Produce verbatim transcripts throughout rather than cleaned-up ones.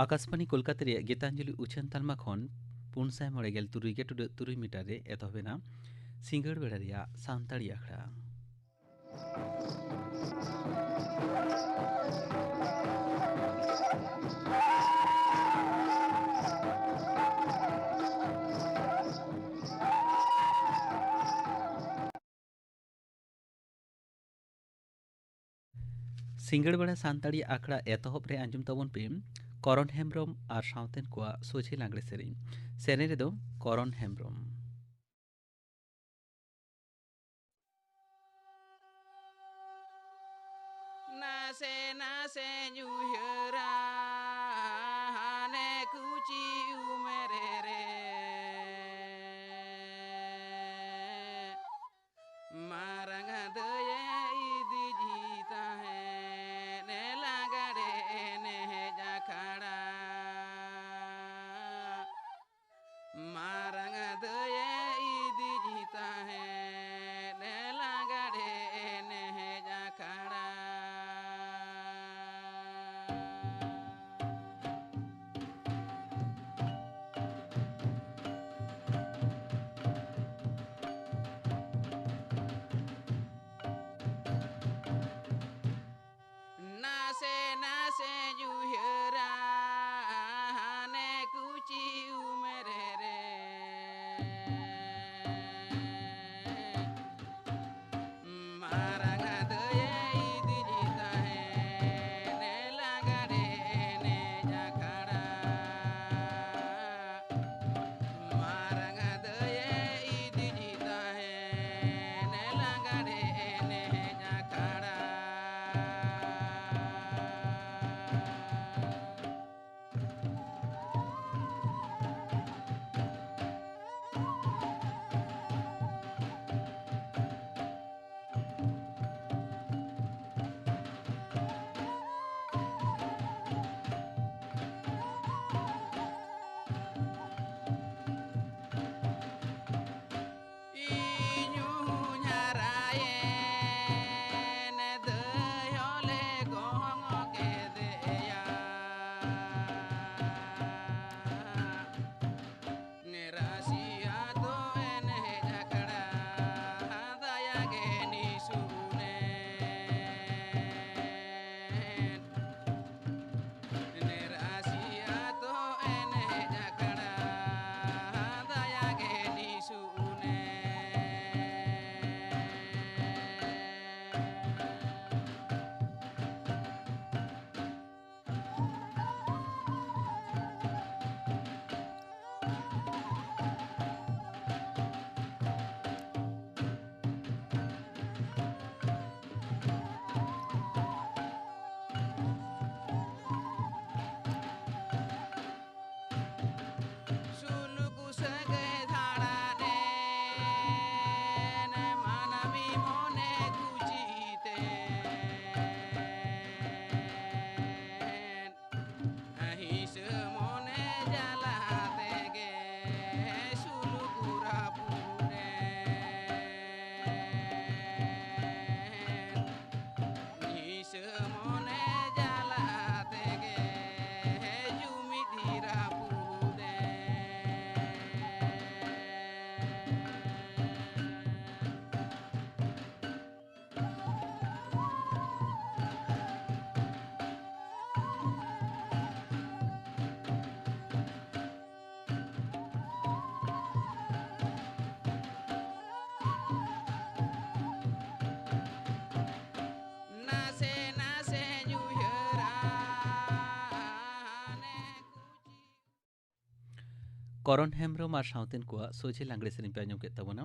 ᱟᱠᱟᱥᱵᱟᱱᱤ ᱠᱳᱞᱠᱟᱛᱟ ᱨᱮᱭᱟᱜ ᱜᱤᱛᱟᱧᱡᱚᱞᱤ ᱩᱪᱷᱟᱹᱱ ᱛᱟᱞᱢᱟ ᱠᱷᱚᱱ ᱯᱩᱱ ᱥᱟᱭ ᱢᱚᱬᱮ ᱜᱮᱞ ᱛᱩᱨᱩᱭ ᱜᱮ ᱴᱩᱰᱟᱹᱜ ᱛᱩᱨᱩᱭ ᱢᱤᱴᱟᱨ ᱨᱮ ᱮᱛᱚᱦᱚᱵ ᱮᱱᱟ ᱥᱤᱸᱜᱟᱹᱲ ᱵᱮᱲᱟ ᱨᱮᱭᱟᱜ ᱥᱟᱱᱛᱟᱲᱤ ᱟᱠᱷᱲᱟ᱾ ᱥᱤᱸᱜᱟᱹᱲ ᱵᱮᱲᱟ ᱥᱟᱱᱛᱟᱲᱤ ᱟᱠᱷᱲᱟ ᱮᱛᱚᱦᱚᱵ ᱨᱮ ᱟᱸᱡᱚᱢ ᱛᱟᱵᱚᱱ ᱯᱮ ᱠᱚᱨᱚᱱ ᱦᱮᱢᱵᱽᱨᱚᱢ ᱟᱨ ᱥᱟᱶᱛᱮᱱ ᱠᱚᱣᱟᱜ ᱥᱚᱡᱷᱮ ᱞᱟᱜᱽᱲᱮ ᱥᱮᱨᱮᱧ᱾ ᱥᱮᱨᱮᱧ ᱨᱮᱫᱚ ᱠᱚᱨᱚᱱ ᱦᱮᱢᱵᱽᱨᱚᱢ᱾ ᱱᱟᱥᱮ ᱱᱟᱥᱮᱧ ᱩᱭᱦᱟᱹᱨᱟ ᱦᱟᱱᱮ ᱠᱩᱪᱤ ᱩᱢᱮᱨ ᱨᱮ, ᱢᱟᱨᱟᱝ ᱫᱟᱹᱭᱮ ᱤᱫᱤᱡᱤ ᱛᱟᱦᱮᱸᱫ ᱞᱟᱜᱟᱲᱮ ᱮᱱᱮᱡ ᱟᱠᱷᱲᱟ᱾ ᱢᱟᱨᱟᱝ ᱫᱟᱹᱭᱮ ᱤᱫᱤᱡᱤ ᱛᱟᱦᱮᱸᱫ ᱞᱟᱜᱟᱲᱮ ᱮᱱᱮᱡ ᱟᱠᱷᱲᱟ᱾ ᱠᱚᱨᱚᱱ ᱦᱮᱢᱵᱽᱨᱚᱢ ᱟᱨ ᱥᱟᱶᱛᱮᱱ ᱠᱚᱣᱟᱜ ᱥᱚᱡᱷᱮ ᱞᱟᱜᱽᱲᱮ ᱥᱮᱨᱮᱧ ᱯᱮ ᱟᱸᱡᱚᱢ ᱠᱮᱫ ᱛᱟᱵᱚᱱᱟ᱾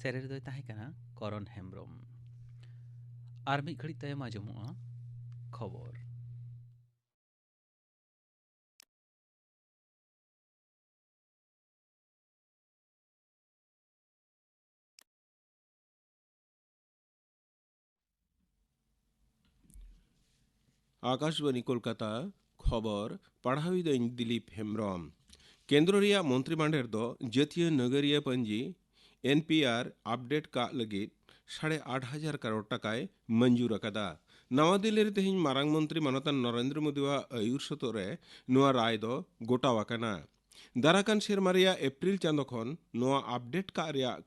ᱥᱮᱨᱮᱧ ᱨᱮᱫᱚᱭ ᱛᱟᱦᱮᱸ ᱠᱟᱱᱟ ᱠᱚᱨᱚᱱ ᱦᱮᱢᱵᱽᱨᱚᱢ᱾ ᱟᱨ ᱢᱤᱫ ᱜᱷᱟᱹᱲᱤᱡ ᱛᱟᱭᱚᱢ ᱟᱸᱡᱚᱢᱚᱜᱼᱟ ᱠᱷᱚᱵᱚᱨ᱾ ᱟᱠᱟᱥᱵᱟᱱᱤ ᱠᱳᱞᱠᱟᱛᱟ, ᱠᱷᱚᱵᱚᱨ ᱯᱟᱲᱦᱟᱣᱤᱫᱟᱹᱧ ᱫᱤᱞᱤᱯ ᱦᱮᱢᱵᱽᱨᱚᱢ᱾ ᱠᱮᱱᱫᱨᱚ ᱨᱮᱭᱟᱜ ᱢᱚᱱᱛᱨᱤ ᱢᱟᱱᱰᱮᱨ ᱫᱚ ᱡᱟᱹᱛᱤᱭᱟᱹ ᱱᱟᱜᱟᱨᱤᱭᱟᱹ ᱯᱟᱹᱧᱡᱤ, ᱮᱱ ᱯᱤ ᱟᱨ, ᱟᱯᱰᱮᱴ ᱠᱟᱜ ᱞᱟᱹᱜᱤᱫ ᱥᱟᱲᱮ ᱟᱴ ᱦᱟᱡᱟᱨ ᱠᱟᱨᱳᱲ ᱴᱟᱠᱟᱭ ᱢᱚᱧᱡᱩᱨ ᱟᱠᱟᱫᱟ᱾ ᱱᱟᱣᱟ ᱫᱤᱞᱞᱤ ᱨᱮ ᱛᱮᱦᱮᱧ ᱢᱟᱨᱟᱝ ᱢᱚᱱᱛᱨᱤ ᱢᱟᱱᱚᱛᱟᱱ ᱱᱚᱨᱮᱱᱫᱨᱚ ᱢᱳᱫᱤᱣᱟᱜ ᱟᱹᱭᱩᱨ ᱥᱚᱛᱚᱜ ᱨᱮ ᱱᱚᱣᱟ ᱨᱟᱭ ᱫᱚ ᱜᱚᱴᱟᱣ ᱟᱠᱟᱱᱟ᱾ ᱫᱟᱨᱟᱠᱟᱱ ᱥᱮᱨᱢᱟ ᱨᱮᱭᱟᱜ ᱮᱯᱨᱤᱞ ᱪᱟᱸᱫᱚ ᱠᱷᱚᱱ ᱱᱚᱣᱟ ᱟᱯᱰᱮᱴ ᱠᱟᱜ ᱨᱮᱭᱟᱜ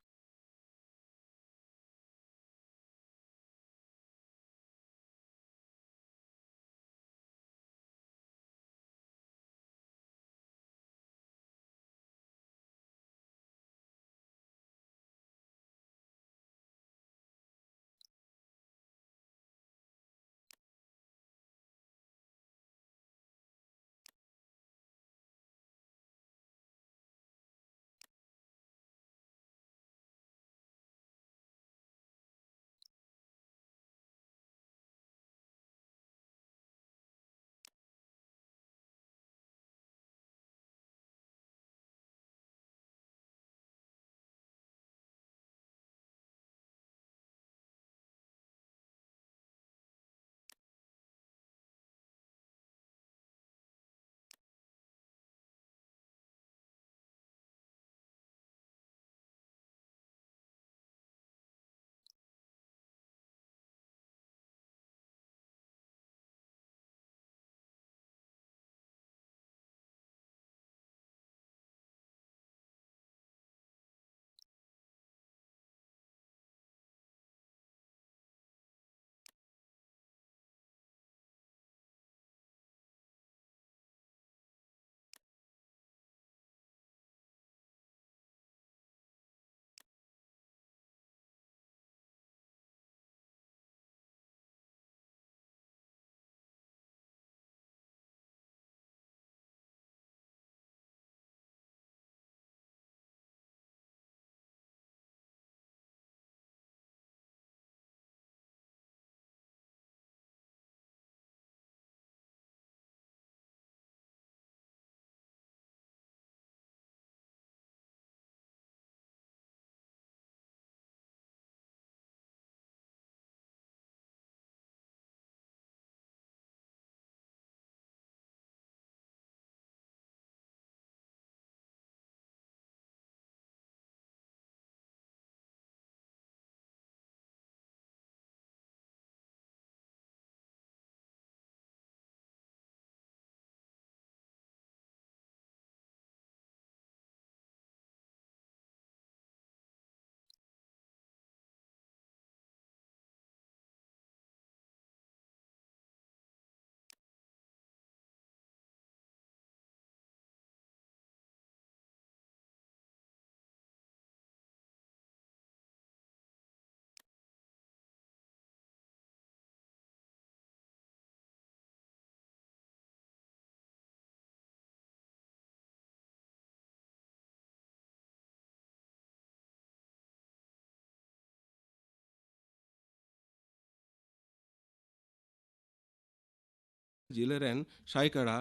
ᱡᱤᱞᱟᱹ ᱨᱮᱱ ᱥᱟᱭᱠᱟᱲᱟ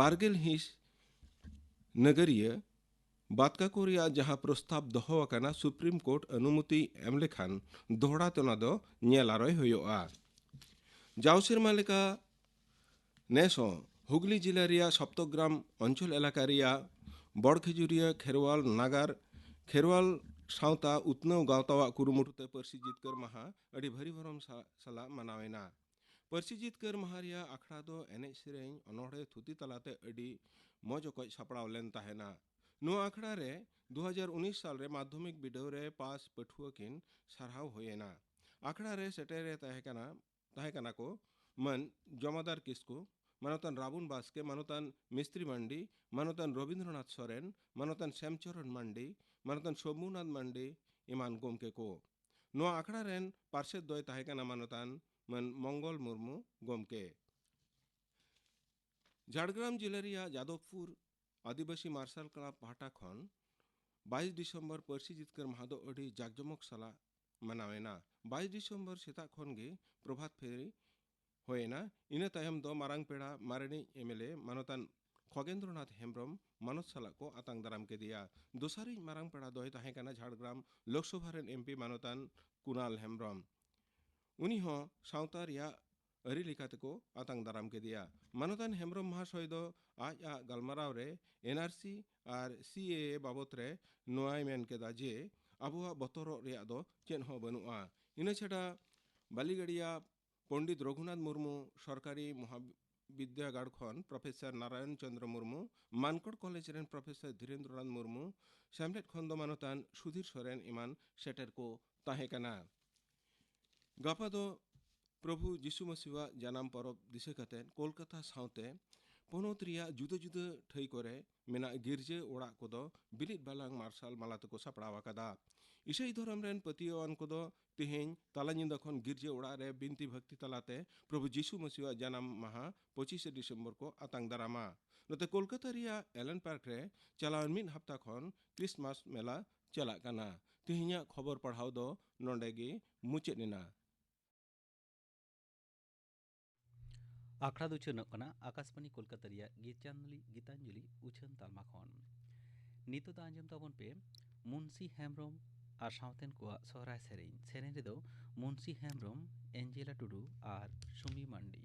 ᱵᱟᱨᱜᱮᱞ ᱦᱤᱸᱥ ᱱᱟᱜᱟᱨᱤᱭᱟᱹ ᱵᱟᱛᱠᱟ ᱠᱚ ᱨᱮᱭᱟᱜ ᱡᱟᱦᱟᱸ ᱯᱨᱚᱥᱛᱟᱵ ᱫᱚᱦᱚ ᱟᱠᱟᱱᱟ, ᱥᱩᱯᱨᱤᱢ ᱠᱳᱨᱴ ᱚᱱᱩᱢᱚᱛᱤ ᱮᱢ ᱞᱮᱠᱷᱟᱱ ᱫᱚᱦᱲᱟ ᱛᱮ ᱚᱱᱟ ᱫᱚ ᱧᱮᱞ ᱟᱨᱚᱭ ᱦᱩᱭᱩᱜᱼᱟ᱾ ᱡᱟᱣ ᱥᱮᱨᱢᱟ ᱞᱮᱠᱟ ᱱᱮᱥ ᱦᱚᱸ ᱦᱩᱜᱽᱞᱤ ᱡᱤᱞᱟᱹ ᱨᱮᱭᱟᱜ ᱥᱚᱯᱛᱚᱜᱨᱟᱢ ᱚᱧᱪᱚᱞ ᱮᱞᱟᱠᱟ ᱨᱮᱭᱟᱜ ᱵᱚᱲᱠᱷᱮᱡᱩᱨᱤᱭᱟᱹ ᱠᱷᱮᱨᱣᱟᱞ ᱱᱟᱜᱟᱨ ᱠᱷᱮᱨᱣᱟᱞ ᱥᱟᱶᱛᱟ ᱩᱛᱱᱟᱹᱣ ᱜᱟᱶᱛᱟᱣᱟᱜ ᱠᱩᱨᱩᱢᱩᱴᱩ ᱛᱮ ᱯᱟᱹᱨᱥᱤ ᱡᱤᱛᱠᱟᱹᱨ ᱢᱟᱦᱟ ᱟᱹᱰᱤ ᱵᱷᱟᱹᱨᱤ ᱵᱷᱚᱨᱚᱢ ᱥᱟ-, ᱥᱟᱞᱟᱜ ᱢᱟᱱᱟᱣ ᱮᱱᱟ᱾ ᱯᱟᱹᱨᱥᱤ ᱡᱤᱛᱠᱟᱹᱨ ᱢᱟᱦᱟ ᱨᱮᱭᱟᱜ ᱟᱠᱷᱲᱟ ᱫᱚ ᱮᱱᱮᱡ ᱥᱮᱨᱮᱧ, ᱚᱱᱚᱬᱦᱮ, ᱛᱷᱩᱛᱤ ᱛᱟᱞᱟᱛᱮ ᱟᱹᱰᱤ ᱢᱚᱡᱽ ᱚᱠᱚᱡ ᱥᱟᱯᱲᱟᱣ ᱞᱮᱱ ᱛᱟᱦᱮᱱᱟ᱾ ᱱᱚᱣᱟ ᱟᱠᱷᱲᱟ ᱨᱮ ᱫᱩ ᱦᱟᱡᱟᱨ ᱩᱱᱤᱥ ᱥᱟᱞ ᱨᱮ ᱢᱟᱫᱽᱫᱷᱚᱢᱤᱠ ᱵᱤᱰᱟᱹᱣ ᱨᱮ ᱯᱟᱥ ᱯᱟᱹᱴᱷᱩᱣᱟᱹ ᱠᱤᱱ ᱥᱟᱨᱦᱟᱣ ᱦᱩᱭ ᱮᱱᱟ᱾ ᱟᱠᱷᱲᱟ ᱨᱮ ᱥᱮᱴᱮᱨ ᱨᱮ ᱛᱟᱦᱮᱸ ᱠᱟᱱᱟ, ᱛᱟᱦᱮᱸ ᱠᱟᱱᱟ ᱠᱚ ᱢᱟᱹᱱ ᱡᱚᱢᱟᱫᱟᱨ ᱠᱤᱥᱠᱩ, ᱢᱟᱱᱚᱛᱟᱱ ᱨᱟᱵᱚᱱ ᱵᱟᱥᱠᱮ, ᱢᱟᱱᱚᱛᱟᱱ ᱢᱤᱥᱛᱨᱤ ᱢᱟᱱᱰᱤ, ᱢᱟᱱᱚᱛᱟᱱ ᱨᱚᱵᱤᱱᱫᱨᱚᱱᱟᱛᱷ ᱥᱚᱨᱮᱱ, ᱢᱟᱱᱚᱛᱟᱱ ᱥᱮᱢᱪᱚᱨᱚᱱ ᱢᱟᱱᱰᱤ, ᱢᱟᱱᱚᱛᱟᱱ ᱥᱚᱢᱵᱷᱩᱱᱟᱛᱷ ᱢᱟᱱᱰᱤ ᱮᱢᱟᱱ ᱜᱚᱢᱠᱮ ᱠᱚ᱾ ᱱᱚᱣᱟ ᱟᱠᱷᱲᱟ ᱨᱮᱱ ᱯᱟᱨᱥᱮᱛ ᱫᱚᱭ ᱛᱟᱦᱮᱸ ᱠᱟᱱᱟ ᱢᱟᱱᱚᱛᱟᱱ ᱢᱟᱹᱱ ᱢᱚᱝᱜᱚᱞ ᱢᱩᱨᱢᱩ ᱜᱚᱢᱠᱮ᱾ ᱡᱷᱟᱲᱜᱨᱟᱢ ᱡᱤᱞᱟᱹ ᱨᱮᱭᱟᱜ ᱡᱟᱫᱚᱵᱽᱯᱩᱨ ᱟᱹᱫᱤᱵᱟᱹᱥᱤ ᱢᱟᱨᱥᱟᱞ ᱠᱞᱟᱵᱽ ᱯᱟᱦᱴᱟ ᱠᱷᱚᱱ ᱵᱟᱭᱤᱥ ᱰᱤᱥᱮᱢᱵᱚᱨ ᱯᱟᱹᱨᱥᱤ ᱡᱤᱛᱠᱟᱹᱨ ᱢᱟᱦᱟ ᱫᱚ ᱟᱹᱰᱤ ᱡᱟᱠᱡᱚᱢᱚᱠ ᱥᱟᱞᱟᱜ ᱢᱟᱱᱟᱣ ᱮᱱᱟ᱾ ᱵᱟᱭᱤᱥ ᱰᱤᱥᱮᱢᱵᱚᱨ ᱥᱮᱛᱟᱜ ᱠᱷᱚᱱ ᱜᱮ ᱯᱨᱚᱵᱷᱟᱛ ᱯᱷᱮᱨᱤ ᱦᱩᱭ ᱮᱱᱟ᱾ ᱤᱱᱟᱹ ᱛᱟᱭᱚᱢ ᱫᱚ ᱢᱟᱨᱟᱝ ᱯᱮᱲᱟ ᱢᱟᱨᱮᱱᱤᱡ ᱮᱢ ᱮᱞ ᱮ ᱢᱟᱱᱚᱛᱟᱱ ᱠᱷᱚᱜᱮᱱᱫᱨᱚᱱᱟᱛᱷ ᱦᱮᱢᱵᱨᱚᱢ ᱢᱟᱱᱚᱛ ᱥᱟᱞᱟᱜ ᱠᱚ ᱟᱛᱟᱝ ᱫᱟᱨᱟᱢ ᱠᱮᱫᱮᱭᱟ᱾ ᱫᱚᱥᱟᱨᱤᱡ ᱢᱟᱨᱟᱝ ᱯᱮᱲᱟ ᱫᱚᱭ ᱛᱟᱦᱮᱸ ᱠᱟᱱᱟ ᱡᱷᱟᱲᱜᱨᱟᱢ ᱞᱳᱠᱥᱚᱵᱷᱟ ᱨᱮᱱ ᱮᱢ ᱯᱤ ᱢᱟᱱᱚᱛᱟᱱ ᱠᱩᱱᱟᱞ ᱦᱮᱢᱵᱨᱚᱢ᱾ ᱩᱱᱤ ᱦᱚᱸ ᱥᱟᱶᱛᱟ ᱨᱮᱭᱟᱜ ᱟᱹᱨᱤ ᱞᱮᱠᱟ ᱛᱮᱠᱚ ᱟᱛᱟᱝ ᱫᱟᱨᱟᱢ ᱠᱮᱫᱮᱭᱟ᱾ ᱢᱟᱱᱚᱛᱟᱱ ᱦᱮᱢᱵᱨᱚᱢ ᱢᱟᱦᱟᱥᱚᱭ ᱫᱚ ᱟᱡ ᱟᱜ ᱜᱟᱞᱢᱟᱨᱟᱣ ᱨᱮ ᱮᱱ ᱟᱨ ᱥᱤ ᱟᱨ ᱥᱤ ᱮ ᱮ ᱵᱟᱵᱚᱛ ᱨᱮ ᱱᱚᱣᱟᱭ ᱢᱮᱱ ᱠᱮᱫᱟ ᱡᱮ ᱟᱵᱚᱣᱟᱜ ᱵᱚᱛᱚᱨᱚᱜ ᱨᱮᱭᱟᱜ ᱫᱚ ᱪᱮᱫ ᱦᱚᱸ ᱵᱟᱹᱱᱩᱜᱼᱟ᱾ ᱤᱱᱟᱹ ᱪᱷᱟᱰᱟ ᱵᱟᱹᱞᱤᱜᱟᱹᱲᱤᱭᱟ ᱯᱚᱱᱰᱤᱛ ᱨᱚᱜᱷᱩᱱᱟᱛᱷ ᱢᱩᱨᱢᱩ ᱥᱚᱨᱠᱟᱨᱤ ᱢᱚᱦᱟᱵᱤᱫᱽᱫᱟᱹᱜᱟᱲ ᱠᱷᱚᱱ ᱯᱨᱚᱯᱷᱮᱥᱚᱨ ᱱᱟᱨᱟᱭᱚᱱ ᱪᱚᱸᱫᱽᱨᱚ ᱢᱩᱨᱢᱩ, ᱢᱟᱱᱠᱚᱲ ᱠᱚᱞᱮᱡᱽ ᱨᱮᱱ ᱯᱨᱚᱯᱷᱮᱥᱚᱨ ᱫᱷᱤᱨᱮᱱᱫᱨᱚᱱᱟᱛᱷ ᱢᱩᱨᱢᱩ, ᱥᱮᱢᱞᱮᱫ ᱠᱷᱚᱱ ᱫᱚ ᱢᱟᱱᱚᱛᱟᱱ ᱥᱩᱫᱷᱤᱨ ᱥᱚᱨᱮᱱ ᱮᱢᱟᱱ ᱥᱮᱴᱮᱨ ᱠᱚ ᱛᱟᱦᱮᱸ ᱠᱟᱱᱟ᱾ ᱜᱟᱯᱟ ᱫᱚ ᱯᱨᱚᱵᱷᱩ ᱡᱤᱥᱩ ᱢᱟᱹᱥᱤᱣᱟᱜ ᱡᱟᱱᱟᱢ ᱯᱚᱨᱚᱵᱽ ᱫᱤᱥᱟᱹ ᱠᱟᱛᱮ ᱠᱳᱞᱠᱟᱛᱟ ᱥᱟᱶᱛᱮ ᱯᱚᱱᱚᱛ ᱨᱮᱭᱟᱜ ᱡᱩᱫᱟᱹ ᱡᱩᱫᱟᱹ ᱴᱷᱟᱹᱭ ᱠᱚᱨᱮ ᱢᱮᱱᱟᱜ ᱜᱤᱨᱡᱟᱹ ᱚᱲᱟᱜ ᱠᱚᱫᱚ ᱵᱤᱞᱤᱫ ᱵᱟᱞᱟᱝ ᱢᱟᱨᱥᱟᱞ ᱢᱟᱞᱟ ᱛᱮᱠᱚ ᱥᱟᱯᱲᱟᱣ ᱟᱠᱟᱫᱟ᱾ ᱤᱥᱟᱹᱭ ᱫᱷᱚᱨᱚᱢ ᱨᱮᱱ ᱯᱟᱹᱛᱭᱟᱹᱣᱟᱱ ᱠᱚᱫᱚ ᱛᱮᱦᱮᱧ ᱛᱟᱞᱟ ᱧᱤᱫᱟᱹ ᱠᱷᱚᱱ ᱜᱤᱨᱡᱟᱹ ᱚᱲᱟᱜ ᱨᱮ ᱵᱤᱱᱛᱤ ᱵᱷᱟᱹᱠᱛᱤ ᱛᱟᱞᱟᱛᱮ ᱯᱨᱚᱵᱷᱩ ᱡᱤᱥᱩ ᱢᱟᱹᱥᱤᱣᱟᱜ ᱡᱟᱱᱟᱢ ᱢᱟᱦᱟ ᱯᱚᱸᱪᱤᱥᱮ ᱰᱤᱥᱮᱢᱵᱚᱨ ᱠᱚ ᱟᱛᱟᱝ ᱫᱟᱨᱟᱢᱟ᱾ ᱱᱚᱛᱮ ᱠᱳᱞᱠᱟᱛᱟ ᱨᱮᱭᱟᱜ ᱮᱞᱮᱱ ᱯᱟᱨᱠ ᱨᱮ ᱪᱟᱞᱟᱣᱮᱱ ᱢᱤᱫ ᱦᱟᱯᱛᱟ ᱠᱷᱚᱱ ᱠᱨᱤᱥᱢᱟᱥ ᱢᱮᱞᱟ ᱪᱟᱞᱟᱜ ᱠᱟᱱᱟ᱾ ᱛᱮᱦᱮᱧᱟᱜ ᱠᱷᱚᱵᱚᱨ ᱯᱟᱲᱦᱟᱣ ᱫᱚ ᱱᱚᱰᱮ ᱜᱮ ᱢᱩᱪᱟᱹᱫ ᱮᱱᱟ᱾ ᱟᱠᱷᱲᱟ ᱫᱚ ᱩᱪᱷᱟᱹᱱᱚᱜ ᱠᱟᱱᱟ ᱟᱠᱟᱥᱵᱟᱱᱤ ᱠᱳᱞᱠᱟᱛᱟ ᱨᱮᱭᱟᱜ ᱜᱤᱛᱟᱧᱡᱚᱞᱤ, ᱜᱤᱛᱟᱧᱡᱚᱞᱤ ᱩᱪᱷᱟᱹᱱ ᱛᱟᱞᱢᱟ ᱠᱷᱚᱱ᱾ ᱱᱤᱛᱚᱜ ᱫᱚ ᱟᱸᱡᱚᱢ ᱛᱟᱵᱚᱱ ᱯᱮ ᱢᱩᱱᱥᱤ ᱦᱮᱢᱵᱽᱨᱚᱢ ᱟᱨ ᱥᱟᱶᱛᱮᱱ ᱠᱚᱣᱟᱜ ᱥᱚᱦᱨᱟᱭ ᱥᱮᱨᱮᱧ᱾ ᱥᱮᱨᱮᱧ ᱨᱮᱫᱚ ᱢᱩᱱᱥᱤ ᱦᱮᱢᱵᱽᱨᱚᱢ, ᱮᱧᱡᱮᱞᱟ ᱴᱩᱰᱩ ᱟᱨ ᱥᱩᱢᱤ ᱢᱟᱱᱰᱤ᱾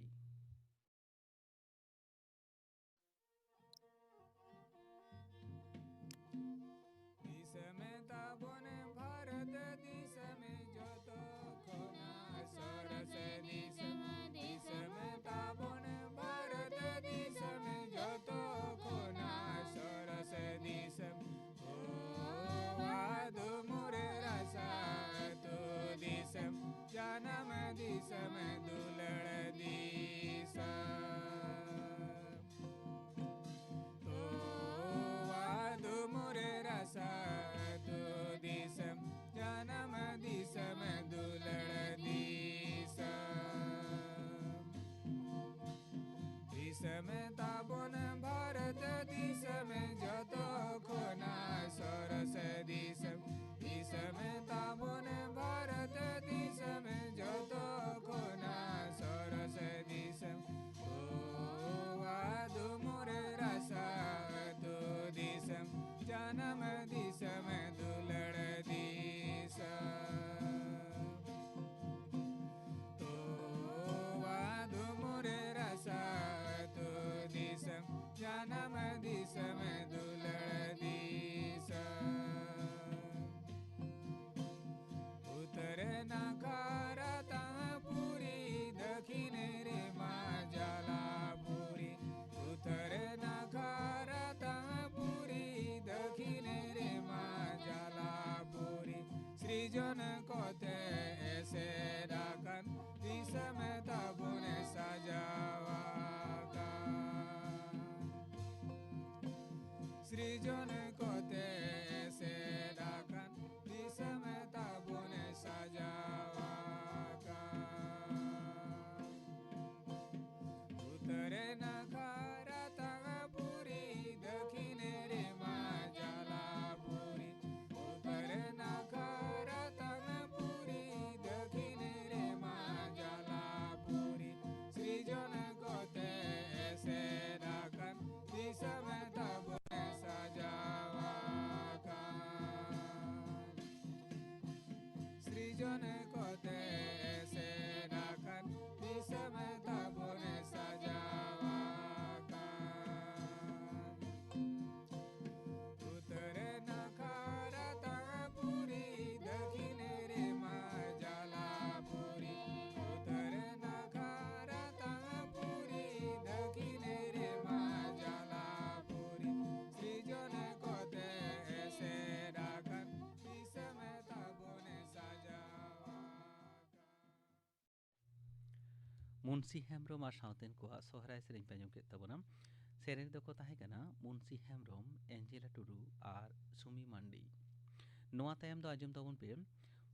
ᱫᱤᱥᱚᱢ ᱛᱟᱵᱚᱱ ᱵᱷᱟᱨᱚᱛ ᱫᱤᱥᱚᱢ ᱡᱚᱛᱚ ᱠᱷᱚᱱᱟᱜ ᱥᱚᱨᱚᱥ ᱫᱤᱥᱚᱢ, ᱫᱤᱥᱚᱢ ᱛᱟᱵᱚᱱ ᱵᱷᱟᱨᱚᱛ ᱫᱤᱥᱚᱢ ᱡᱚᱛᱚ ᱠᱷᱚᱱᱟᱜ ᱥᱚᱨᱚᱥ ᱫᱤᱥᱚᱢ᱾ ᱳ ᱟᱫᱩᱢᱩᱨ ᱨᱟᱥᱟ ᱟᱹᱛᱩ ᱫᱤᱥᱚᱢ, ᱡᱟᱱᱟᱢ ᱫᱤᱥᱚᱢ ᱫᱩᱞᱟᱹᱲ ᱫᱤᱥᱚᱢ᱾ ᱳ ᱟᱫᱩᱢᱩᱨ ᱨᱟᱥᱟ ᱟᱹᱛᱩ ᱫᱤᱥᱚᱢ, ᱡᱟᱱᱟᱢ ᱫᱤᱥᱚᱢ ᱫᱩᱞᱟᱹᱲ ᱫᱤᱥᱚᱢ᱾ ᱫᱤᱥᱚᱢ ᱛᱟᱵᱚᱱ ᱵᱷᱟᱨᱚᱛ ᱫᱤᱥᱚᱢ ᱡᱚᱛᱚ ᱠᱷᱚᱱᱟᱜ ᱥᱚᱨᱚᱥ ᱫᱤᱥᱚᱢ᱾ ᱫᱤᱥᱚᱢ ᱛᱟᱵᱚᱱ ᱵᱷᱟᱨᱚᱛ ᱫᱤᱥᱚᱢ ᱡᱚᱛᱚ ᱠᱷᱚᱱᱟᱜ ᱥᱚᱨᱚᱥ ᱫᱤᱥᱚᱢ᱾ ᱳ ᱟᱫᱩᱢᱩᱨ ᱨᱟᱥᱟ ᱟᱹᱛᱩ ᱫᱤᱥᱚᱢ, ᱡᱟᱱᱟᱢ ᱫᱤᱥᱚᱢ ᱫᱩᱞᱟᱹᱲ ᱫᱤᱥᱚᱢ᱾ ᱳ ᱟᱫᱩᱢᱩᱨ ᱨᱟᱥᱟ ᱟᱹᱛᱩ ᱫᱤᱥᱚᱢ, ᱡᱟᱱᱟᱢ ᱫᱤᱥᱚᱢ ᱫᱩᱞᱟᱹᱲ ᱫᱤᱥᱚᱢ᱾ ᱩᱛᱛᱚᱨ ᱱᱟᱠᱷᱟ ᱨᱟᱛᱟᱝᱯᱩᱨᱤ, ᱫᱚᱠᱷᱤᱱ ᱨᱮᱢᱟ ᱡᱟᱞᱟᱯᱩᱨᱤ᱾ ᱩᱛᱛᱚᱨ ᱱᱟᱠᱷᱟ ᱨᱟᱛᱟᱝᱯᱩᱨᱤ, ᱫᱚᱠᱷᱤᱱ ᱨᱮᱢᱟ ᱡᱟᱞᱟᱯᱩᱨᱤ᱾ ᱥᱨᱤᱡᱚᱱ ᱠᱚᱛᱮ ᱮᱥᱮᱫ ᱟᱠᱟᱱ ᱫᱤᱥᱚᱢ ᱛᱟᱵᱚᱱ ᱥᱟᱡᱟᱣ ᱟᱠᱟᱱ᱾ ᱥᱨᱤᱡᱚᱱ ᱠᱚᱛᱮ ᱮᱥᱮᱫ ᱟᱠᱟᱱ ᱫᱤᱥᱚᱢ ᱛᱟᱵᱚᱱ ᱥᱟᱡᱟᱣ ᱟᱠᱟᱱ᱾ ᱩᱛᱛᱚᱨ ᱱᱟᱠᱷᱟ ᱨᱟᱛᱟᱝᱯᱩᱨᱤ, ᱫᱚᱠᱷᱤᱱ ᱨᱮᱢᱟ ᱡᱟᱞᱟᱯᱩᱨᱤ᱾ ᱩᱛᱛᱚᱨ ᱱᱟᱠᱷᱟ ᱨᱟᱛᱟᱝᱯᱩᱨᱤ, ᱫᱚᱠᱷᱤᱱ ᱨᱮᱢᱟ ᱡᱟᱞᱟᱯᱩᱨᱤ᱾ ᱥᱨᱤᱡᱚᱱ ᱠᱚ ᱡᱚᱱᱮ ᱠᱚᱛᱮ ᱮᱥᱮᱫ ᱟᱠᱟᱱ ᱫᱤᱥᱚᱢ ᱛᱟᱵᱚᱱ ᱥᱟᱡᱟᱣ ᱟᱠᱟᱱ᱾ ᱩᱛᱛᱚᱨ ᱱᱟᱠᱷᱟ ᱨᱟᱛᱟᱯᱩᱨᱤ, ᱫᱚᱠᱷᱤᱱ ᱨᱮᱢᱟ ᱡᱟᱞᱟᱯᱩᱨᱤ᱾ ᱩᱛᱛᱚᱨ ᱱᱟᱠᱷᱟ ᱨᱟᱛᱟᱯᱩᱨᱤ, ᱫᱚᱠᱷᱤᱱ ᱨᱮᱢᱟ ᱡᱟᱞᱟᱯᱩᱨᱤ᱾ ᱥᱤᱨᱡᱚᱱ ᱠᱚᱛᱮ ᱮᱥᱮᱫ ᱟᱠᱟᱱ ᱫᱤᱥᱚᱢ ᱛᱟᱵᱚᱱ ᱥᱟᱡᱟᱣ ᱟᱠᱟᱱ᱾ ᱢᱩᱱᱥᱤ ᱦᱮᱢᱵᱽᱨᱚᱢ ᱟᱨ ᱥᱟᱶᱛᱮᱱ ᱠᱚᱣᱟᱜ ᱥᱚᱦᱨᱟᱭ ᱥᱮᱨᱮᱧ ᱯᱮ ᱟᱸᱡᱚᱢ ᱠᱮᱫ ᱛᱟᱵᱚᱱᱟ᱾ ᱥᱮᱨᱮᱧ ᱫᱚᱠᱚ ᱛᱟᱦᱮᱸ ᱠᱟᱱᱟ ᱢᱩᱱᱥᱤ ᱦᱮᱢᱵᱽᱨᱚᱢ, ᱮᱧᱡᱮᱞᱟ ᱴᱩᱰᱩ ᱟᱨ ᱥᱩᱢᱤ ᱢᱟᱱᱰᱤ᱾ ᱱᱚᱣᱟ ᱛᱟᱭᱚᱢ ᱫᱚ ᱟᱸᱡᱚᱢ ᱛᱟᱵᱚᱱ ᱯᱮ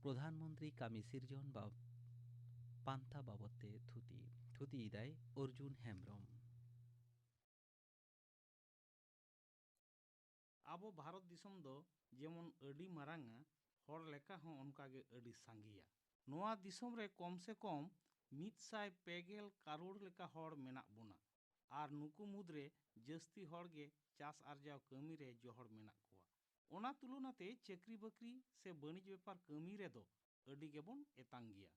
ᱯᱨᱚᱫᱷᱟᱱ ᱢᱚᱱᱛᱨᱤ ᱠᱟᱹᱢᱤ ᱥᱤᱨᱡᱚᱱ ᱵᱟ-, ᱯᱟᱱᱛᱷᱟ ᱵᱟᱵᱚᱫ ᱛᱮ ᱛᱷᱩᱛᱤ᱾ ᱛᱷᱩᱛᱤᱭᱮᱫᱟᱭ ᱚᱨᱡᱩᱱ ᱦᱮᱢᱵᱽᱨᱚᱢ᱾ ᱟᱵᱚ ᱵᱷᱟᱨᱚᱛ ᱫᱤᱥᱚᱢ ᱫᱚ ᱡᱮᱢᱚᱱ ᱟᱹᱰᱤ ᱢᱟᱨᱟᱝᱟ, ᱦᱚᱲ ᱞᱮᱠᱟ ᱦᱚᱸ ᱚᱱᱠᱟᱜᱮ ᱟᱹᱰᱤ ᱥᱟᱸᱜᱮᱭᱟ᱾ ᱱᱚᱣᱟ ᱫᱤᱥᱚᱢ ᱨᱮ ᱠᱚᱢ ᱥᱮ ᱠᱚᱢ ᱢᱤᱫ ᱥᱟᱭ ᱯᱮ ᱜᱮᱞ ᱠᱟᱨᱳᱲ ᱞᱮᱠᱟ ᱦᱚᱲ ᱢᱮᱱᱟᱜ ᱵᱚᱱᱟ, ᱟᱨ ᱱᱩᱠᱩ ᱢᱩᱫᱽᱨᱮ ᱡᱟᱹᱥᱛᱤ ᱦᱚᱲ ᱜᱮ ᱪᱟᱥ ᱟᱨᱡᱟᱣ ᱠᱟᱹᱢᱤ ᱨᱮ ᱡᱚᱦᱚᱲ ᱢᱮᱱᱟᱜ ᱠᱚᱣᱟ᱾ ᱚᱱᱟ ᱛᱩᱞᱚᱱᱟ ᱛᱮ ᱪᱟᱹᱠᱨᱤ ᱵᱟᱹᱠᱨᱤ ᱥᱮ ᱵᱟᱹᱱᱤᱡᱽ ᱵᱮᱯᱟᱨ ᱠᱟᱹᱢᱤ ᱨᱮᱫᱚ ᱟᱹᱰᱤ ᱜᱮᱵᱚᱱ ᱮᱛᱟᱝ ᱜᱮᱭᱟ᱾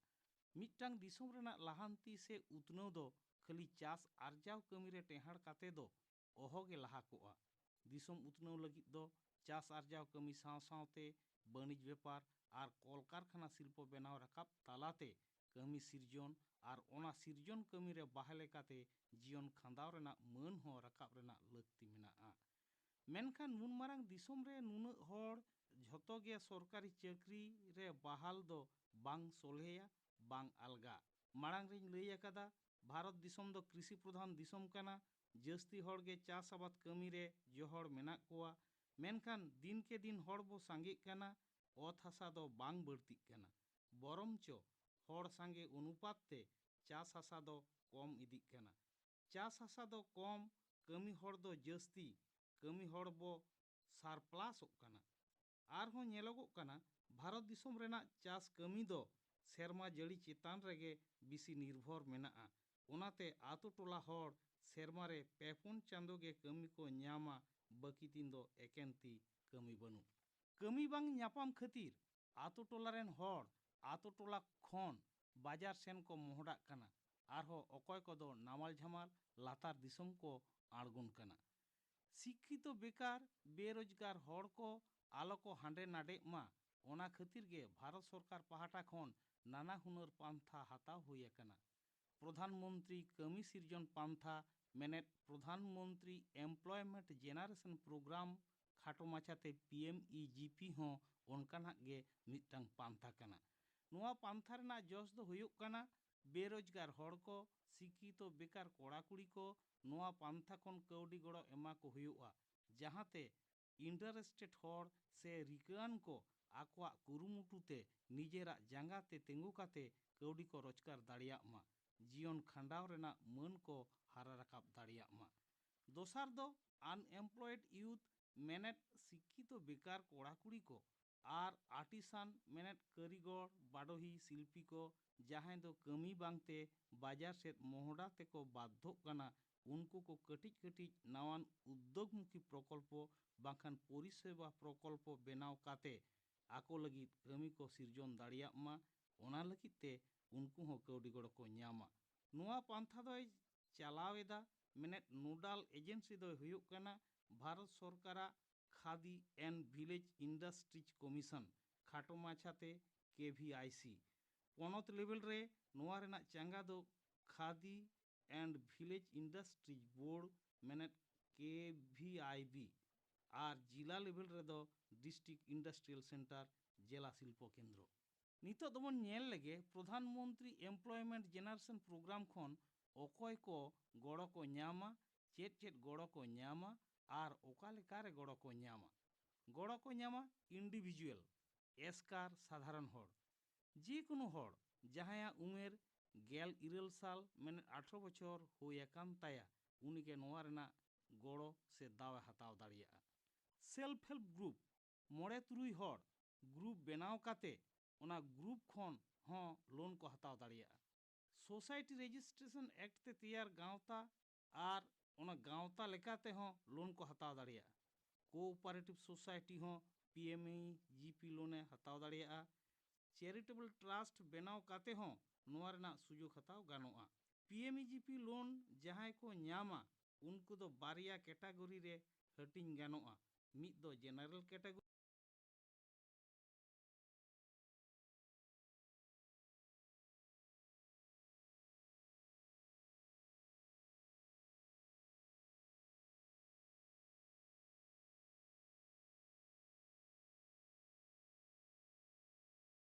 ᱢᱤᱫᱴᱟᱝ ᱫᱤᱥᱚᱢ ᱨᱮᱱᱟᱜ ᱞᱟᱦᱟᱱᱛᱤ ᱥᱮ ᱩᱛᱱᱟᱹᱣ ᱫᱚ ᱠᱷᱟᱹᱞᱤ ᱪᱟᱥ ᱟᱨᱡᱟᱣ ᱠᱟᱹᱢᱤ ᱨᱮ ᱴᱮᱦᱟᱸᱰ ᱠᱟᱛᱮ ᱫᱚ ᱚᱦᱚᱜᱮ ᱞᱟᱦᱟ ᱠᱚᱜᱼᱟ᱾ ᱫᱤᱥᱚᱢ ᱩᱛᱱᱟᱹᱣ ᱞᱟᱹᱜᱤᱫ ᱫᱚ ᱪᱟᱥ ᱟᱨᱡᱟᱣ ᱠᱟᱹᱢᱤ ᱥᱟᱶ ᱥᱟᱶᱛᱮ ᱵᱟᱹᱱᱤᱡᱽ ᱵᱮᱯᱟᱨ ᱟᱨ ᱠᱚᱞᱠᱟᱨᱠᱷᱟᱱᱟ ᱥᱤᱞᱯᱚ ᱵᱮᱱᱟᱣ ᱨᱟᱠᱟᱵ ᱛᱟᱞᱟᱛᱮ ᱠᱟᱹᱢᱤ ᱥᱤᱨᱡᱚᱱ ᱟᱨ ᱚᱱᱟ ᱥᱤᱨᱡᱚᱱ ᱠᱟᱹᱢᱤ ᱨᱮ ᱵᱟᱦᱟᱞᱮ ᱠᱟᱛᱮ ᱡᱤᱭᱚᱱ ᱠᱷᱟᱸᱰᱟᱣ ᱨᱮᱱᱟᱜ ᱢᱟᱹᱱ ᱦᱚᱸ ᱨᱟᱠᱟᱵ ᱨᱮᱱᱟᱜ ᱞᱟᱹᱠᱛᱤ ᱢᱮᱱᱟᱜᱼᱟ᱾ ᱢᱮᱱᱠᱷᱟᱱ ᱱᱩᱱ ᱢᱟᱨᱟᱝ ᱫᱤᱥᱚᱢ ᱨᱮ ᱱᱩᱱᱟᱹᱜ ᱦᱚᱲ ᱡᱷᱚᱛᱚ ᱜᱮ ᱥᱚᱨᱠᱟᱨᱤ ᱪᱟᱹᱠᱨᱤ ᱨᱮ ᱵᱟᱦᱟᱞ ᱫᱚ ᱵᱟᱝ ᱥᱚᱞᱦᱮᱭᱟ, ᱵᱟᱝ ᱟᱞᱜᱟ᱾ ᱢᱟᱲᱟᱝ ᱨᱤᱧ ᱞᱟᱹᱭ ᱟᱠᱟᱫᱟ, ᱵᱷᱟᱨᱚᱛ ᱫᱤᱥᱚᱢ ᱫᱚ ᱠᱨᱤᱥᱤ ᱯᱨᱚᱫᱷᱟᱱ ᱫᱤᱥᱚᱢ ᱠᱟᱱᱟ᱾ ᱡᱟᱹᱥᱛᱤ ᱦᱚᱲ ᱜᱮ ᱪᱟᱥ ᱟᱵᱟᱫ ᱠᱟᱹᱢᱤ ᱨᱮ ᱡᱚᱦᱚᱲ ᱢᱮᱱᱟᱜ ᱠᱚᱣᱟ᱾ ᱢᱮᱱᱠᱷᱟᱱ ᱫᱤᱱ ᱠᱮ ᱫᱤᱱ ᱦᱚᱲ ᱵᱚ ᱥᱟᱸᱜᱮᱜ ᱠᱟᱱᱟ, ᱚᱛ ᱦᱟᱥᱟ ᱫᱚ ᱵᱟᱝ ᱵᱟᱹᱲᱛᱤᱜ ᱠᱟᱱᱟ, ᱵᱚᱨᱚᱝᱪᱚ ᱦᱚᱲ ᱥᱟᱸᱜᱮ ᱚᱱᱩᱯᱟᱛ ᱛᱮ ᱪᱟᱥ ᱦᱟᱥᱟ ᱫᱚ ᱠᱚᱢ ᱤᱫᱤᱜ ᱠᱟᱱᱟ᱾ ᱪᱟᱥ ᱦᱟᱥᱟ ᱫᱚ ᱠᱚᱢ, ᱠᱟᱹᱢᱤ ᱦᱚᱲ ᱫᱚ ᱡᱟᱹᱥᱛᱤ, ᱠᱟᱹᱢᱤ ᱦᱚᱲ ᱵᱚ ᱥᱟᱨᱯᱞᱟᱥᱚᱜ ᱠᱟᱱᱟ᱾ ᱟᱨᱦᱚᱸ ᱧᱮᱞᱚᱜᱚᱜ ᱠᱟᱱᱟ, ᱵᱷᱟᱨᱚᱛ ᱫᱤᱥᱚᱢ ᱨᱮᱱᱟᱜ ᱪᱟᱥ ᱠᱟᱹᱢᱤ ᱫᱚ ᱥᱮᱨᱢᱟ ᱡᱟᱹᱲᱤ ᱪᱮᱛᱟᱱ ᱨᱮᱜᱮ ᱵᱮᱥᱤ ᱱᱤᱨᱵᱷᱚᱨ ᱢᱮᱱᱟᱜᱼᱟ᱾ ᱚᱱᱟᱛᱮ ᱟᱛᱳ ᱴᱚᱞᱟ ᱦᱚᱲ ᱥᱮᱨᱢᱟ ᱨᱮ ᱯᱮ ᱯᱩᱱ ᱪᱟᱸᱫᱳ ᱜᱮ ᱠᱟᱹᱢᱤ ᱠᱚ ᱧᱟᱢᱟ, ᱵᱟᱹᱠᱤ ᱫᱤᱱ ᱫᱚ ᱮᱠᱮᱱ ᱛᱤ ᱠᱟᱹᱢᱤ ᱵᱟᱹᱱᱩᱜ᱾ ᱠᱟᱹᱢᱤ ᱵᱟᱝ ᱧᱟᱯᱟᱢ ᱠᱷᱟᱹᱛᱤᱨ ᱟᱛᱳ ᱴᱚᱞᱟ ᱨᱮᱱ ᱦᱚᱲ ᱟᱛᱳ ᱴᱚᱞᱟ ᱠᱷᱚᱱ ᱵᱟᱡᱟᱨ ᱥᱮᱱ ᱠᱚ ᱢᱚᱦᱰᱟᱜ ᱠᱟᱱᱟ᱾ ᱟᱨᱦᱚᱸ ᱚᱠᱚᱭ ᱠᱚᱫᱚ ᱱᱟᱢᱟᱞ ᱡᱷᱟᱢᱟᱞ ᱞᱟᱛᱟᱨ ᱫᱤᱥᱚᱢ ᱠᱚ ᱟᱬᱜᱚᱱ ᱠᱟᱱᱟ᱾ ᱥᱤᱠᱠᱷᱤᱛᱚ ᱵᱮᱠᱟᱨ, ᱵᱮᱨᱳᱡᱽᱜᱟᱨ ᱦᱚᱲ ᱠᱚ ᱟᱞᱚ ᱠᱚ ᱦᱟᱸᱰᱮ ᱱᱟᱰᱮᱜ ᱢᱟ, ᱚᱱᱟ ᱠᱷᱟᱹᱛᱤᱨ ᱜᱮ ᱵᱷᱟᱨᱚᱛ ᱥᱚᱨᱠᱟᱨ ᱯᱟᱦᱴᱟ ᱠᱷᱚᱱ ᱱᱟᱱᱟ ᱦᱩᱱᱟᱹᱨ ᱯᱟᱱᱛᱷᱟ ᱦᱟᱛᱟᱣ ᱦᱩᱭ ᱟᱠᱟᱱᱟ᱾ ᱯᱨᱚᱫᱷᱟᱱ ᱢᱚᱱᱛᱨᱤ ᱠᱟᱹᱢᱤ ᱥᱤᱨᱡᱚᱱ ᱯᱟᱱᱛᱷᱟ, ᱢᱮᱱᱮᱫ ᱯᱨᱚᱫᱷᱟᱱ ᱢᱚᱱᱛᱨᱤ ᱮᱢᱯᱞᱚᱭᱢᱮᱱᱴ ᱡᱮᱱᱟᱨᱮᱥᱚᱱ ᱯᱨᱳᱜᱨᱟᱢ, ᱠᱷᱟᱴᱚ ᱢᱟᱪᱷᱟᱛᱮ P M E G P ᱦᱚᱸ ᱚᱱᱠᱟᱱᱟᱜ ᱜᱮ ᱢᱤᱫᱴᱟᱝ ᱯᱟᱱᱛᱷᱟ ᱠᱟᱱᱟ᱾ ᱱᱚᱣᱟ ᱯᱟᱱᱛᱷᱟ ᱨᱮᱱᱟᱜ ᱡᱚᱥ ᱫᱚ ᱦᱩᱭᱩᱜ ᱠᱟᱱᱟ, ᱵᱮᱨᱳᱡᱽᱜᱟᱨ ᱦᱚᱲ ᱠᱚ, ᱥᱤᱠᱠᱷᱤᱛᱚ ᱵᱮᱠᱟᱨ ᱠᱚᱲᱟ ᱠᱩᱲᱤ ᱠᱚ ᱱᱚᱣᱟ ᱯᱟᱱᱛᱷᱟ ᱠᱷᱚᱱ ᱠᱟᱹᱣᱰᱤ ᱜᱚᱲᱚ ᱮᱢᱟ ᱠᱚ ᱦᱩᱭᱩᱜᱼᱟ, ᱡᱟᱦᱟᱸᱛᱮ ᱤᱱᱴᱟᱨᱮᱥᱴᱮᱰ ᱦᱚᱲ ᱥᱮ ᱨᱤᱠᱟᱹᱣᱟᱱ ᱠᱚ ᱟᱠᱚᱣᱟᱜ ᱠᱩᱨᱩᱢᱩᱴᱩ ᱛᱮ ᱱᱤᱡᱮᱨᱟᱜ ᱡᱟᱸᱜᱟ ᱛᱮ ᱛᱤᱸᱜᱩ ᱠᱟᱛᱮ ᱠᱟᱹᱣᱰᱤ ᱠᱚ ᱨᱳᱡᱽᱜᱟᱨ ᱫᱟᱲᱮᱭᱟᱜ ᱢᱟ, ᱡᱤᱭᱚᱱ ᱠᱷᱟᱸᱰᱟᱣ ᱨᱮᱱᱟᱜ ᱢᱟᱹᱱ ᱠᱚ ᱦᱟᱨᱟ ᱨᱟᱠᱟᱵ ᱫᱟᱲᱮᱭᱟᱜ ᱢᱟ᱾ ᱫᱚᱥᱟᱨ ᱫᱚ ᱟᱱᱮᱢᱯᱞᱚᱭᱮᱰ ᱤᱭᱩᱛᱷ, ᱢᱮᱱᱮᱫ ᱥᱤᱠᱠᱷᱤᱛᱚ ᱵᱮᱠᱟᱨ ᱠᱚᱲᱟ ᱠᱩᱲᱤ ᱠᱚ, ᱟᱨ ᱟᱨᱴᱤᱥᱟᱱ, ᱢᱮᱱᱮᱫ ᱠᱟᱹᱨᱤᱜᱚᱲ, ᱵᱟᱰᱚᱦᱤ, ᱥᱤᱞᱯᱤ ᱠᱚ, ᱡᱟᱦᱟᱸᱭ ᱫᱚ ᱠᱟᱹᱢᱤ ᱵᱟᱝᱛᱮ ᱵᱟᱡᱟᱨ ᱥᱮᱫ ᱢᱚᱦᱰᱟ ᱛᱮᱠᱚ ᱵᱟᱫᱽᱫᱷᱚᱜ ᱠᱟᱱᱟ, ᱩᱱᱠᱩ ᱠᱚ ᱠᱟᱹᱴᱤᱡ ᱠᱟᱹᱴᱤᱡ ᱱᱟᱣᱟᱱ ᱩᱫᱽᱫᱳᱜᱽᱢᱩᱠᱷᱤ ᱯᱨᱚᱠᱚᱞᱯᱚ ᱵᱟᱝᱠᱷᱟᱱ ᱯᱚᱨᱤᱥᱮᱵᱟ ᱯᱨᱚᱠᱚᱞᱯᱚ ᱵᱮᱱᱟᱣ ᱠᱟᱛᱮ ᱟᱠᱚ ᱞᱟᱹᱜᱤᱫ ᱠᱟᱹᱢᱤ ᱠᱚ ᱥᱤᱨᱡᱚᱱ ᱫᱟᱲᱮᱭᱟᱜ ᱢᱟ, ᱚᱱᱟ ᱞᱟᱹᱜᱤᱫ ᱛᱮ ᱩᱱᱠᱩ ᱦᱚᱸ ᱠᱟᱹᱣᱰᱤ ᱜᱚᱲᱚ ᱠᱚ ᱧᱟᱢᱟ᱾ ᱱᱚᱣᱟ ᱯᱟᱱᱛᱷᱟ ᱫᱚᱭ ᱪᱟᱞᱟᱣ ᱮᱫᱟ, ᱢᱮᱱᱮᱫ ᱱᱳᱰᱟᱞ ᱮᱡᱮᱱᱥᱤ ᱫᱚᱭ ᱦᱩᱭᱩᱜ ᱠᱟᱱᱟ ᱵᱷᱟᱨᱚᱛ ᱥᱚᱨᱠᱟᱨᱟᱜ ᱠᱷᱟᱫᱤ ᱮᱱᱰ ᱵᱷᱤᱞᱮᱡᱽ ᱤᱱᱰᱟᱥᱴᱨᱤᱡᱽ ᱠᱚᱢᱤᱥᱚᱱ, ᱠᱷᱟᱴᱚ ᱢᱟᱪᱷᱟᱛᱮ ᱠᱮ ᱵᱷᱤ ᱟᱭ ᱥᱤ᱾ ᱯᱚᱱᱚᱛ ᱞᱮᱵᱮᱞ ᱨᱮ ᱱᱚᱣᱟ ᱨᱮᱱᱟᱜ ᱪᱟᱸᱜᱟ ᱫᱚ ᱠᱷᱟᱫᱤ ᱮᱱᱰ ᱵᱷᱤᱞᱮᱡᱽ ᱤᱱᱰᱟᱥᱴᱨᱤᱡᱽ ᱵᱳᱨᱰ, ᱢᱮᱱᱮᱫ ᱠᱮ ᱵᱷᱤ ᱟᱭ ᱵᱤ, ᱟᱨ ᱡᱤᱞᱟ ᱞᱮᱵᱮᱞ ᱨᱮᱫᱚ ᱰᱤᱥᱴᱨᱤᱠᱴ ᱤᱱᱰᱟᱥᱴᱨᱤᱭᱟᱞ ᱥᱮᱱᱴᱟᱨ, ᱡᱮᱞᱟ ᱥᱤᱞᱯᱚ ᱠᱮᱱᱫᱨᱚ᱾ ᱱᱤᱛᱚᱜ ᱫᱚᱵᱚᱱ ᱧᱮᱞ ᱞᱮᱜᱮ ᱯᱨᱚᱫᱷᱟᱱ ᱢᱚᱱᱛᱨᱤ ᱮᱢᱯᱞᱚᱭᱢᱮᱱᱴ ᱡᱮᱱᱟᱨᱮᱥᱚᱱ ᱯᱨᱳᱜᱨᱟᱢ ᱠᱷᱚᱱ ᱚᱠᱚᱭ ᱠᱚ ᱜᱚᱲᱚ ᱠᱚ ᱧᱟᱢᱟ, ᱪᱮᱫ ᱪᱮᱫ ᱜᱚᱲᱚ ᱠᱚ ᱧᱟᱢᱟ ᱟᱨ ᱚᱠᱟ ᱞᱮᱠᱟᱨᱮ ᱜᱚᱲᱚ ᱠᱚ ᱧᱟᱢᱟ᱾ ᱜᱚᱲᱚ ᱠᱚ ᱧᱟᱢᱟ ᱤᱱᱰᱤᱵᱷᱤᱡᱩᱣᱟᱞ, ᱮᱥᱠᱟᱨ ᱥᱟᱫᱷᱟᱨᱚᱱ ᱦᱚᱲ᱾ ᱡᱮ ᱠᱳᱱᱳ ᱦᱚᱲ ᱡᱟᱦᱟᱸᱭᱟᱜ ᱩᱢᱮᱨ ᱜᱮᱞ ᱤᱨᱟᱹᱞ ᱥᱟᱞ, ᱢᱮᱱᱮᱫ ᱟᱴᱷᱨᱚ ᱵᱚᱪᱷᱚᱨ ᱦᱩᱭ ᱟᱠᱟᱱ ᱛᱟᱭᱟ, ᱩᱱᱤᱜᱮ ᱱᱚᱣᱟ ᱨᱮᱱᱟᱜ ᱜᱚᱲᱚ ᱥᱮ ᱫᱟᱣᱮ ᱦᱟᱛᱟᱣ ᱫᱟᱲᱮᱭᱟᱜᱼᱟ᱾ ᱥᱮᱞᱯ ᱦᱮᱞᱯ ᱜᱨᱩᱯ, ᱢᱚᱬᱮ ᱛᱩᱨᱩᱭ ᱦᱚᱲ ᱜᱨᱩᱯ ᱵᱮᱱᱟᱣ ᱠᱟᱛᱮ ᱚᱱᱟ ᱜᱨᱩᱯ ᱠᱷᱚᱱ ᱦᱚᱸ ᱞᱳᱱ ᱠᱚ ᱦᱟᱛᱟᱣ ᱫᱟᱲᱮᱭᱟᱜᱼᱟ᱾ ᱥᱳᱥᱟᱭᱴᱤ ᱨᱮᱡᱤᱥᱴᱨᱮᱥᱚᱱ ᱮᱠᱴ ᱛᱮ ᱛᱮᱭᱟᱨ ᱜᱟᱶᱛᱟ ᱟᱨ ᱚᱱᱟ ᱜᱟᱶᱛᱟ ᱞᱮᱠᱟ ᱛᱮᱦᱚᱸ ᱞᱳᱱ ᱠᱚ ᱦᱟᱛᱟᱣ ᱫᱟᱲᱮᱭᱟᱜᱼᱟ᱾ ᱠᱳᱚᱯᱟᱨᱮᱴᱤᱵᱷ ᱥᱳᱥᱟᱭᱴᱤ ᱦᱚᱸ P M E G P ᱞᱳᱱᱮ ᱦᱟᱛᱟᱣ ᱫᱟᱲᱮᱭᱟᱜᱼᱟ᱾ ᱪᱮᱨᱤᱴᱮᱵᱚᱞ ᱴᱨᱟᱥᱴ ᱵᱮᱱᱟᱣ ᱠᱟᱛᱮ ᱦᱚᱸ ᱱᱚᱣᱟ ᱨᱮᱱᱟᱜ ᱥᱩᱡᱳᱜᱽ ᱦᱟᱛᱟᱣ ᱜᱟᱱᱚᱜᱼᱟ᱾ P M E G P loan ᱡᱟᱦᱟᱸᱭ ᱠᱚ ᱧᱟᱢᱟ, ᱩᱱᱠᱩ ᱫᱚ ᱵᱟᱨᱭᱟ ᱠᱮᱴᱟᱜᱚᱨᱤ ᱨᱮ ᱦᱟᱹᱴᱤᱧ ᱜᱟᱱᱚᱜᱼᱟ᱾ ᱢᱤᱫ ᱫᱚ general category,